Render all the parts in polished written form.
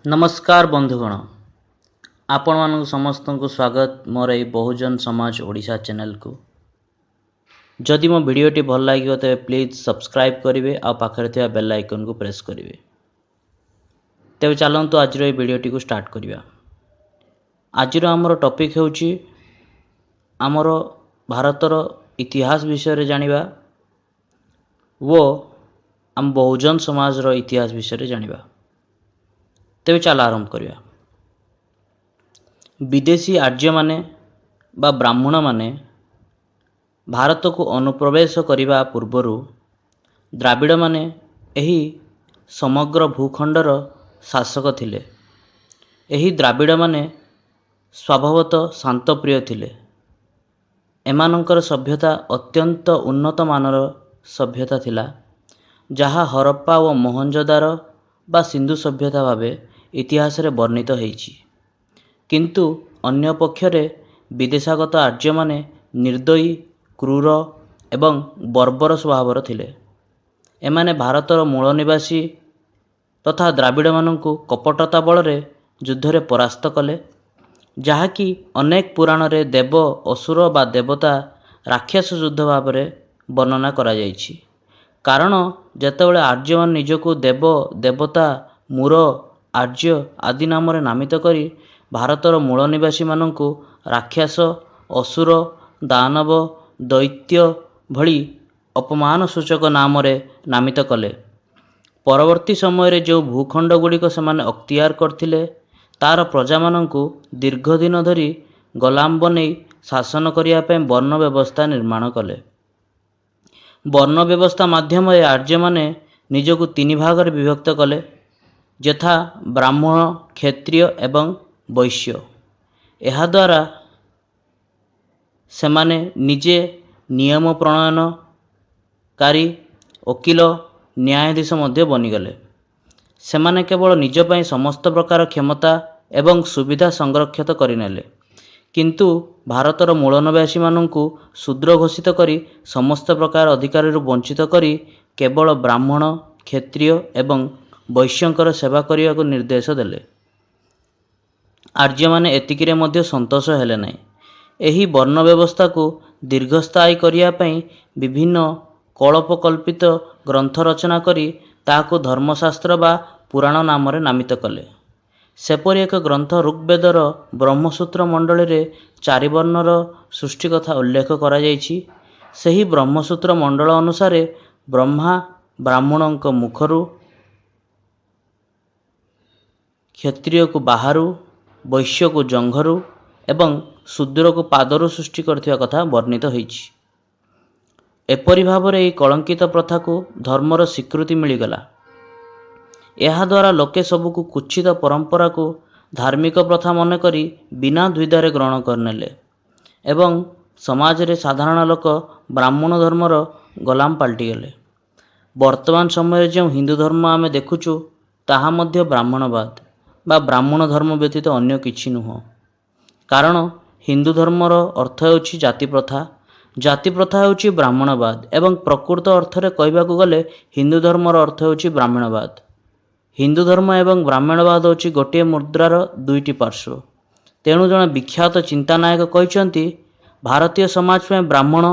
ନମସ୍କାର ବନ୍ଧୁଗଣ, ଆପଣମାନଙ୍କୁ ସମସ୍ତଙ୍କୁ ସ୍ୱାଗତ ମୋର ଏଇ ବହୁଜନ ସମାଜ ଓଡ଼ିଶା ଚ୍ୟାନେଲକୁ। ଯଦି ମୋ ଭିଡ଼ିଓଟି ଭଲ ଲାଗିବ, ତେବେ ପ୍ଲିଜ୍ ସବସ୍କ୍ରାଇବ୍ କରିବେ ଆଉ ପାଖରେ ଥିବା ବେଲ୍ ଆଇକନ୍କୁ ପ୍ରେସ୍ କରିବେ। ତେବେ ଚାଲନ୍ତୁ, ଆଜିର ଏଇ ଭିଡ଼ିଓଟିକୁ ଷ୍ଟାର୍ଟ କରିବା। ଆଜିର ଆମର ଟପିକ୍ ହେଉଛି ଆମର ଭାରତର ଇତିହାସ ବିଷୟରେ ଜାଣିବା ଓ ଆମ ବହୁଜନ ସମାଜର ଇତିହାସ ବିଷୟରେ ଜାଣିବା। ତେବେ ଚାଲ ଆରମ୍ଭ କରିବା। ବିଦେଶୀ ଆର୍ଯ୍ୟମାନେ ବା ବ୍ରାହ୍ମଣମାନେ ଭାରତକୁ ଅନୁପ୍ରବେଶ କରିବା ପୂର୍ବରୁ ଦ୍ରାବିଡ଼ମାନେ ଏହି ସମଗ୍ର ଭୂଖଣ୍ଡର ଶାସକ ଥିଲେ। ଏହି ଦ୍ରାବିଡ଼ମାନେ ସ୍ୱଭାବତଃ ଶାନ୍ତପ୍ରିୟ ଥିଲେ। ଏମାନଙ୍କର ସଭ୍ୟତା ଅତ୍ୟନ୍ତ ଉନ୍ନତମାନର ସଭ୍ୟତା ଥିଲା, ଯାହା ହରପ୍ପା ଓ ମହେଞ୍ଜୋଦାରୋ ବା ସିନ୍ଧୁ ସଭ୍ୟତା ଭାବେ ଇତିହାସରେ ବର୍ଣ୍ଣିତ ହେଇଛି। କିନ୍ତୁ ଅନ୍ୟ ପକ୍ଷରେ ବିଦେଶାଗତ ଆର୍ଯ୍ୟମାନେ ନିର୍ଦ୍ଦୟୀ, କ୍ରୂର ଏବଂ ବର୍ବର ସ୍ୱଭାବର ଥିଲେ। ଏମାନେ ଭାରତର ମୂଳ ନିବାସୀ ତଥା ଦ୍ରାବିଡ଼ମାନଙ୍କୁ କପଟତା ବଳରେ ଯୁଦ୍ଧରେ ପରାସ୍ତ କଲେ, ଯାହାକି ଅନେକ ପୁରାଣରେ ଦେବ ଅସୁର ବା ଦେବତା ରାକ୍ଷସ ଯୁଦ୍ଧ ଭାବରେ ବର୍ଣ୍ଣନା କରାଯାଇଛି। କାରଣ ଯେତେବେଳେ ଆର୍ଯ୍ୟମାନେ ନିଜକୁ ଦେବ, ଦେବତା, ମୁର, ଆର୍ଯ୍ୟ ଆଦି ନାମରେ ନାମିତ କରି ଭାରତର ମୂଳ ନିବାସୀମାନଙ୍କୁ ରାକ୍ଷସ, ଅସୁର, ଦାନବ, ଦୈତ୍ୟ ଭଳି ଅପମାନ ସୂଚକ ନାମରେ ନାମିତ କଲେ, ପରବର୍ତ୍ତୀ ସମୟରେ ଯେଉଁ ଭୂଖଣ୍ଡ ଗୁଡ଼ିକ ସେମାନେ ଅକ୍ତିଆର କରିଥିଲେ, ତାର ପ୍ରଜାମାନଙ୍କୁ ଦୀର୍ଘ ଦିନ ଧରି ଗୋଲାମ ବନେଇ ଶାସନ କରିବା ପାଇଁ ବର୍ଣ୍ଣ ବ୍ୟବସ୍ଥା ନିର୍ମାଣ କଲେ। ବର୍ଣ୍ଣ ବ୍ୟବସ୍ଥା ମାଧ୍ୟମରେ ଆର୍ଯ୍ୟମାନେ ନିଜକୁ ତିନି ଭାଗରେ ବିଭକ୍ତ କଲେ, ଯଥା ବ୍ରାହ୍ମଣ, କ୍ଷତ୍ରିୟ ଏବଂ ବୈଶ୍ୟ। ଏହାଦ୍ୱାରା ସେମାନେ ନିଜେ ନିୟମ ପ୍ରଣୟନକାରୀ, ଓକିଲ, ନ୍ୟାୟାଧୀଶ ମଧ୍ୟ ବନିଗଲେ। ସେମାନେ କେବଳ ନିଜ ପାଇଁ ସମସ୍ତ ପ୍ରକାର କ୍ଷମତା ଏବଂ ସୁବିଧା ସଂରକ୍ଷିତ କରିନେଲେ, କିନ୍ତୁ ଭାରତର ମୂଳ ନିବାସୀମାନଙ୍କୁ ଶୂଦ୍ର ଘୋଷିତ କରି ସମସ୍ତ ପ୍ରକାର ଅଧିକାରରୁ ବଞ୍ଚିତ କରି କେବଳ ବ୍ରାହ୍ମଣ, କ୍ଷତ୍ରିୟ ଏବଂ ବୈଶ୍ୟଙ୍କର ସେବା କରିବାକୁ ନିର୍ଦ୍ଦେଶ ଦେଲେ। ଆର୍ଯ୍ୟମାନେ ଏତିକିରେ ମଧ୍ୟ ସନ୍ତୋଷ ହେଲେ ନାହିଁ। ଏହି ବର୍ଣ୍ଣ ବ୍ୟବସ୍ଥାକୁ ଦୀର୍ଘସ୍ଥାୟୀ କରିବା ପାଇଁ ବିଭିନ୍ନ କଳ୍ପୋକଳ୍ପିତ ଗ୍ରନ୍ଥ ରଚନା କରି ତାହାକୁ ଧର୍ମଶାସ୍ତ୍ର ବା ପୁରାଣ ନାମରେ ନାମିତ କଲେ। ସେପରି ଏକ ଗ୍ରନ୍ଥ ଋଗ୍ବେଦର ବ୍ରହ୍ମସୂତ୍ର ମଣ୍ଡଳୀରେ ଚାରିବର୍ଣ୍ଣର ସୃଷ୍ଟି କଥା ଉଲ୍ଲେଖ କରାଯାଇଛି। ସେହି ବ୍ରହ୍ମସୂତ୍ର ମଣ୍ଡଳ ଅନୁସାରେ ବ୍ରହ୍ମା ବ୍ରାହ୍ମଣଙ୍କ ମୁଖରୁ, କ୍ଷତ୍ରିୟକୁ ବାହାରୁ, ବୈଶ୍ୟକୁ ଜଙ୍ଘରୁ ଏବଂ ଶୂଦ୍ରକୁ ପାଦରୁ ସୃଷ୍ଟି କରିଥିବା କଥା ବର୍ଣ୍ଣିତ ହୋଇଛି। ଏପରି ଭାବରେ ଏହି କଳଙ୍କିତ ପ୍ରଥାକୁ ଧର୍ମର ସ୍ୱୀକୃତି ମିଳିଗଲା। ଏହାଦ୍ୱାରା ଲୋକେ ସବୁକୁ କୁତ୍ସିତ ପରମ୍ପରାକୁ ଧାର୍ମିକ ପ୍ରଥା ମନେକରି ବିନା ଦ୍ୱିଧାରେ ଗ୍ରହଣ କରିନେଲେ ଏବଂ ସମାଜରେ ସାଧାରଣ ଲୋକ ବ୍ରାହ୍ମଣ ଧର୍ମର ଗୋଲାମ ପାଲଟିଗଲେ। ବର୍ତ୍ତମାନ ସମୟରେ ଯେଉଁ ହିନ୍ଦୁ ଧର୍ମ ଆମେ ଦେଖୁଛୁ, ତାହା ମଧ୍ୟ ବ୍ରାହ୍ମଣବାଦ ବା ବ୍ରାହ୍ମଣ ଧର୍ମ ବ୍ୟତୀତ ଅନ୍ୟ କିଛି ନୁହଁ। କାରଣ ହିନ୍ଦୁ ଧର୍ମର ଅର୍ଥ ହେଉଛି ଜାତି ପ୍ରଥା, ଜାତି ପ୍ରଥା ହେଉଛି ବ୍ରାହ୍ମଣବାଦ ଏବଂ ପ୍ରକୃତ ଅର୍ଥରେ କହିବାକୁ ଗଲେ ହିନ୍ଦୁ ଧର୍ମର ଅର୍ଥ ହେଉଛି ବ୍ରାହ୍ମଣବାଦ। ହିନ୍ଦୁ ଧର୍ମ ଏବଂ ବ୍ରାହ୍ମଣବାଦ ହେଉଛି ଗୋଟିଏ ମୁଦ୍ରାର ଦୁଇଟି ପାର୍ଶ୍ୱ। ତେଣୁ ଜଣେ ବିଖ୍ୟାତ ଚିନ୍ତାନାୟକ କହିଛନ୍ତି, ଭାରତୀୟ ସମାଜ ପାଇଁ ବ୍ରାହ୍ମଣ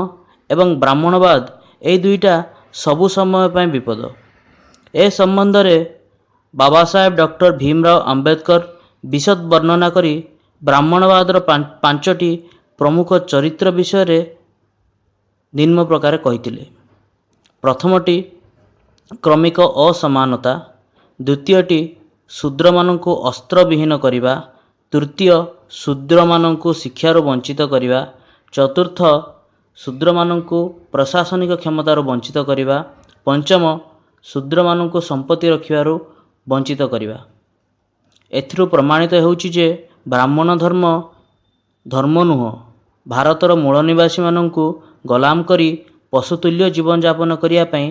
ଏବଂ ବ୍ରାହ୍ମଣବାଦ ଏଇ ଦୁଇଟା ସବୁ ସମୟ ପାଇଁ ବିପଦ। ଏ ସମ୍ବନ୍ଧରେ ବାବା ସାହେବ ଡକ୍ଟର ଭୀମରାଓ ଆମ୍ବେଦକର ବିଶଦ ବର୍ଣ୍ଣନା କରି ବ୍ରାହ୍ମଣବାଦର ପାଞ୍ଚଟି ପ୍ରମୁଖ ଚରିତ୍ର ବିଷୟରେ ନିମ୍ନ ପ୍ରକାର କହିଥିଲେ। ପ୍ରଥମଟି କ୍ରମିକ ଅସମାନତା, ଦ୍ୱିତୀୟଟି ଶୂଦ୍ରମାନଙ୍କୁ ଅସ୍ତ୍ରବିହୀନ କରିବା, ତୃତୀୟ ଶୂଦ୍ରମାନଙ୍କୁ ଶିକ୍ଷାରୁ ବଞ୍ଚିତ କରିବା, ଚତୁର୍ଥ ଶୂଦ୍ରମାନଙ୍କୁ ପ୍ରଶାସନିକ କ୍ଷମତାରୁ ବଞ୍ଚିତ କରିବା, ପଞ୍ଚମ ଶୂଦ୍ରମାନଙ୍କୁ ସମ୍ପତ୍ତି ରଖିବାରୁ ବଞ୍ଚିତ କରିବା। ଏଥିରୁ ପ୍ରମାଣିତ ହେଉଛି ଯେ ବ୍ରାହ୍ମଣ ଧର୍ମ ଧର୍ମ ନୁହଁ, ଭାରତର ମୂଳ ନିବାସୀମାନଙ୍କୁ ଗୋଲାମ କରି ପଶୁତୁଲ୍ୟ ଜୀବନଯାପନ କରିବା ପାଇଁ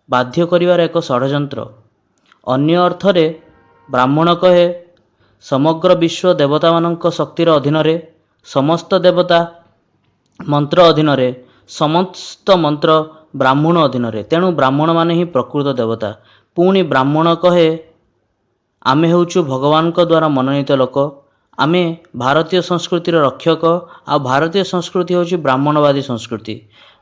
ବାଧ୍ୟ କରିବାର ଏକ ଷଡ଼ଯନ୍ତ୍ର। ଅନ୍ୟ ଅର୍ଥରେ ବ୍ରାହ୍ମଣ କହେ, ସମଗ୍ର ବିଶ୍ୱ ଦେବତାମାନଙ୍କ ଶକ୍ତିର ଅଧୀନରେ, ସମସ୍ତ ଦେବତା ମନ୍ତ୍ର ଅଧୀନରେ, ସମସ୍ତ ମନ୍ତ୍ର ବ୍ରାହ୍ମଣ ଅଧୀନରେ। ତେଣୁ ବ୍ରାହ୍ମଣମାନେ ହିଁ ପ୍ରକୃତ ଦେବତା। ପୁଣି ବ୍ରାହ୍ମଣ କହେ, ଆମେ ହେଉଛୁ ଭଗବାନଙ୍କ ଦ୍ୱାରା ମନୋନୀତ ଲୋକ। ଆମେ ଭାରତୀୟ ସଂସ୍କୃତିର ରକ୍ଷକ, ଆଉ ଭାରତୀୟ ସଂସ୍କୃତି ହେଉଛି ବ୍ରାହ୍ମଣବାଦୀ ସଂସ୍କୃତି।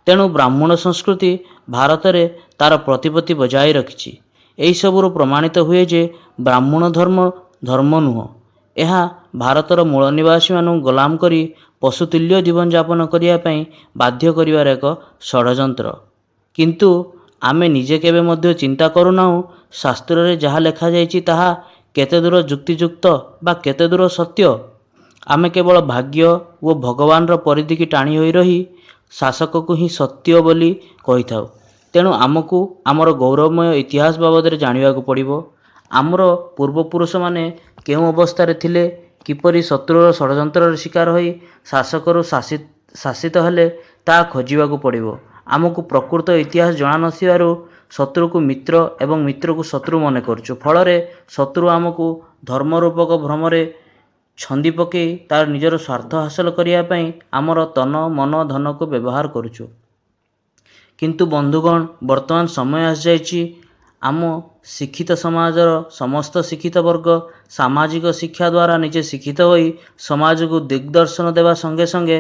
ତେଣୁ ବ୍ରାହ୍ମଣ ସଂସ୍କୃତି ଭାରତରେ ତା'ର ପ୍ରତିପତ୍ତି ବଜାୟ ରଖିଛି। ଏହିସବୁରୁ ପ୍ରମାଣିତ ହୁଏ ଯେ ବ୍ରାହ୍ମଣ ଧର୍ମ ଧର୍ମ ନୁହଁ, ଏହା ଭାରତର ମୂଳ ନିବାସୀମାନଙ୍କୁ ଗୋଲାମ କରି ପଶୁତୁଲ୍ୟ ଜୀବନଯାପନ କରିବା ପାଇଁ ବାଧ୍ୟ କରିବାର ଏକ ଷଡ଼ଯନ୍ତ୍ର। କିନ୍ତୁ ଆମେ ନିଜେ କେବେ ମଧ୍ୟ ଚିନ୍ତା କରୁନାହୁଁ ଶାସ୍ତ୍ରରେ ଯାହା ଲେଖାଯାଇଛି ତାହା କେତେ ଦୂର ଯୁକ୍ତିଯୁକ୍ତ ବା କେତେ ଦୂର ସତ୍ୟ। ଆମେ କେବଳ ଭାଗ୍ୟ ଓ ଭଗବାନର ପରିଧିକି ଟାଣି ହୋଇ ରହି ଶାସକକୁ ହିଁ ସତ୍ୟ ବୋଲି କହିଥାଉ। ତେଣୁ ଆମକୁ ଆମର ଗୌରବମୟ ଇତିହାସ ବାବଦରେ ଜାଣିବାକୁ ପଡ଼ିବ। ଆମର ପୂର୍ବପୁରୁଷମାନେ କେଉଁ ଅବସ୍ଥାରେ ଥିଲେ, କିପରି ଶତ୍ରୁର ଷଡ଼ଯନ୍ତ୍ରର ଶିକାର ହୋଇ ଶାସକରୁ ଶାସିତ ହେଲେ, ତାହା ଖୋଜିବାକୁ ପଡ଼ିବ। ଆମକୁ ପ୍ରକୃତ ଇତିହାସ ଜଣା ନଥିବାରୁ ଶତ୍ରୁକୁ ମିତ୍ର ଏବଂ ମିତ୍ରକୁ ଶତ୍ରୁ ମନେ କରୁଛୁ। ଫଳରେ ଶତ୍ରୁ ଆମକୁ ଧର୍ମ ରୂପକ ଭ୍ରମରେ ଛନ୍ଦି ପକାଇ ତାର ନିଜର ସ୍ୱାର୍ଥ ହାସଲ କରିବା ପାଇଁ ଆମର ତନ ମନ ଧନକୁ ବ୍ୟବହାର କରୁଛୁ। କିନ୍ତୁ ବନ୍ଧୁଗଣ, ବର୍ତ୍ତମାନ ସମୟ ଆସିଯାଇଛି ଆମ ଶିକ୍ଷିତ ସମାଜର ସମସ୍ତ ଶିକ୍ଷିତ ବର୍ଗ ସାମାଜିକ ଶିକ୍ଷା ଦ୍ୱାରା ନିଜେ ଶିକ୍ଷିତ ହୋଇ ସମାଜକୁ ଦିଗ୍ଦର୍ଶନ ଦେବା ସଙ୍ଗେ ସଙ୍ଗେ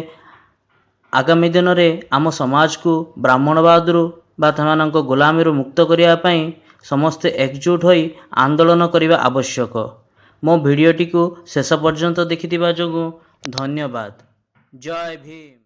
ଆଗାମୀ ଦିନରେ ଆମ ସମାଜକୁ ବ୍ରାହ୍ମଣବାଦରୁ ବା ସେମାନଙ୍କ ଗୋଲାମୀରୁ ମୁକ୍ତ କରିବା ପାଇଁ ସମସ୍ତେ ଏକଜୁଟ ହୋଇ ଆନ୍ଦୋଳନ କରିବା ଆବଶ୍ୟକ। ମୋ ଭିଡ଼ିଓଟିକୁ ଶେଷ ପର୍ଯ୍ୟନ୍ତ ଦେଖିଥିବା ଯୋଗୁଁ ଧନ୍ୟବାଦ। ଜୟ ଭୀମ।